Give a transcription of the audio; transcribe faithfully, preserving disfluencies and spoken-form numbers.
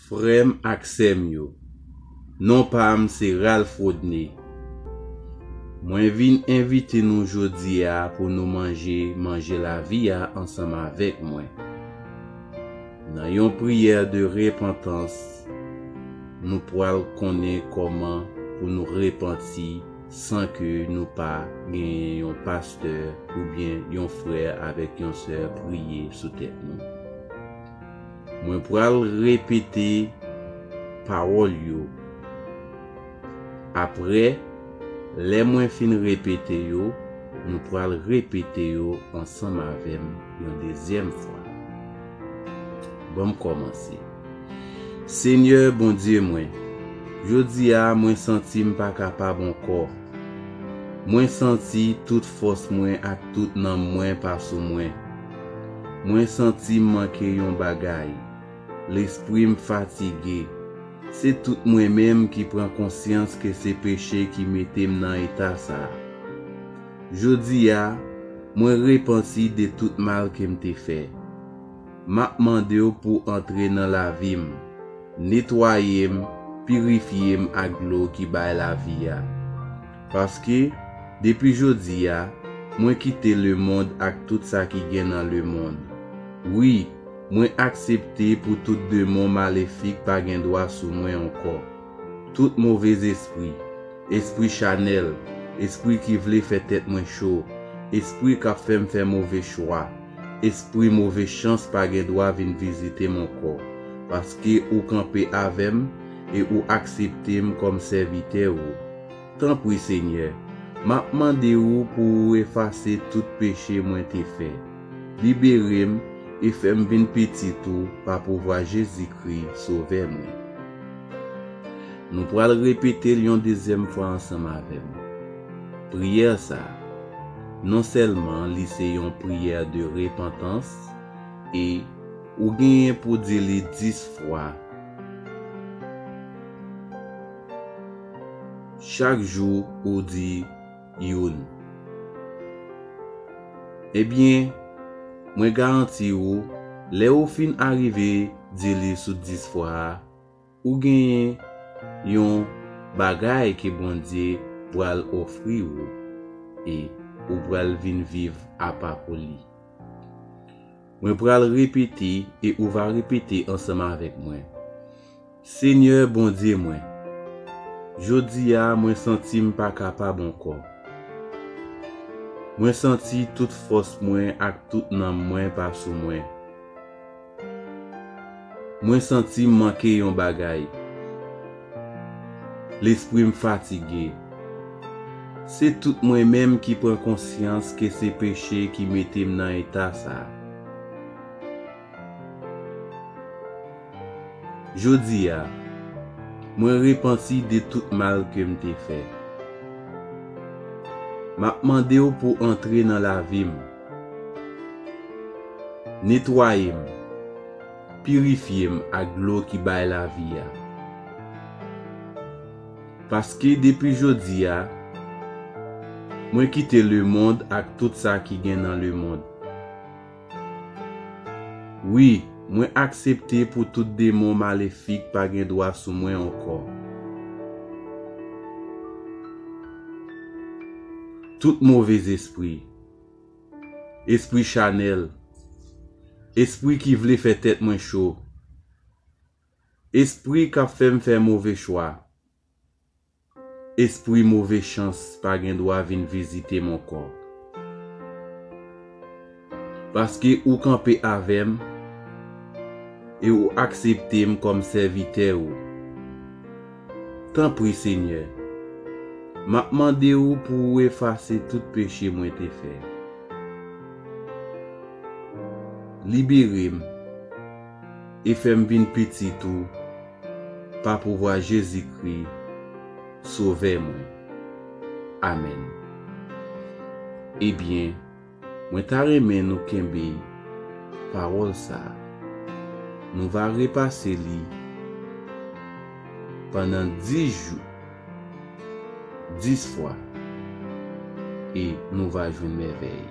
Frè m ak sè m yo, non pa m se Ralph Rodney. Mwen vin envite nou jodi a pou nou manje manje lavi a ansanm avèk mwen. Nan yon priyè de repantans, nou pral konnen kòman pou nou repanti san ke nou pa genyen yon pastè oubyen yon frè avèk yon sè priye sou tèt nou. Mwen pral repete pawòl yo. Apre, lè mwen fin repete yo, nou pral repete yo ansanm avè m yon dezyèm fwa. Ban m kòmanse. Senyè Bondye mwen, jodi a mwen santi m pa kapab ankò. Mwen santi tout fòs mwen ak tout nanm mwen pa sou mwen. Mwen santi m manke yon bagay. Lespri m fatige. Se tout mwen menm ki pran konsyans ke se peche ki mete m nan eta sa a. Jodi a, mwen repanti de tout mal ke m te fè. M ap mande w pou antre nan lavi m, netwaye m, pirifye m ak dlo ki bay lavi a. Paske, depi jodi a, mwen kite lemonn ak tout sa ki gen nan lemonn. Wi, mwen aksepte pou tout demon malefik pa gen dwa sou mwen ankò. Tout movez espri, espri chanèl, espri ki vle fè tèt mwen cho, espri k ap fè m fè move chwa, espri move chans pa gen dwa vin vizite m ankò, paske ou kanpe avè m e ou aksepte m kòm sèvitè ou. Tanpri, Senyè, m ap mande ou pou ou efase tout peche mwen te fè. Libere m e fè m vin pitit ou pa pouvwa Jezikri, Sovè mwen. Nou pral repete l yon dezyèm fwa ansanm avè m. Priyè sa a, non sèlman li se yon priyè de repantans, e ou genyen pou di li dis fwa. Chak jou ou di youn. Ebyen, mwen garanti ou, lè ou fin arive di li sou dis fwa a, ou genyen yon bagay ke Bondye pral ofri ou, e ou pral vin viv apa pou li. Mwen pral repete e ou va repete ansanm avèk mwen. Senyè Bondye mwen, jodi a mwen santi m pa kapab ankò. Mwen santi tout fòs mwen ak tout nanm mwen pa sou mwen. Mwen santi m manke yon bagay. Lespri m fatige. Se tout mwen menm ki pran konsyans ke se peche ki mete m nan eta sa a. Jodi a, mwen repanti de tout mal ke m te fè. M ap mande w pou antre nan lavi m. Netwaye m, pirifye m ak dlo ki bay lavi a. Paske depi jodi a, mwen kite lemonn ak tout sa ki gen nan lemonn. Wi, mwen aksepte pou tout demon malefik pa gen dwa sou mwen ankò. Tout movez espri, espri chanèl, espri ki vle fè tèt mwen cho, espri k ap fè m fè move chwa, espri move chans pa gen dwa vin vizite m ankò. Paske ou kanpe avè m e ou aksepte m kòm sèvitè ou. Tanpri, Senyè, m ap mande w pou ou efase tout peche mwen te fè. Libere m e fè m vin pitit ou pa pouvwa Jezikri, Sovè mwen. Amèn. Ebyen, mwen ta renmen nou kenbe pawòl sa a. Nou va repase li pandan dis jou, dis fwa, e nou va jwenn mèvèy.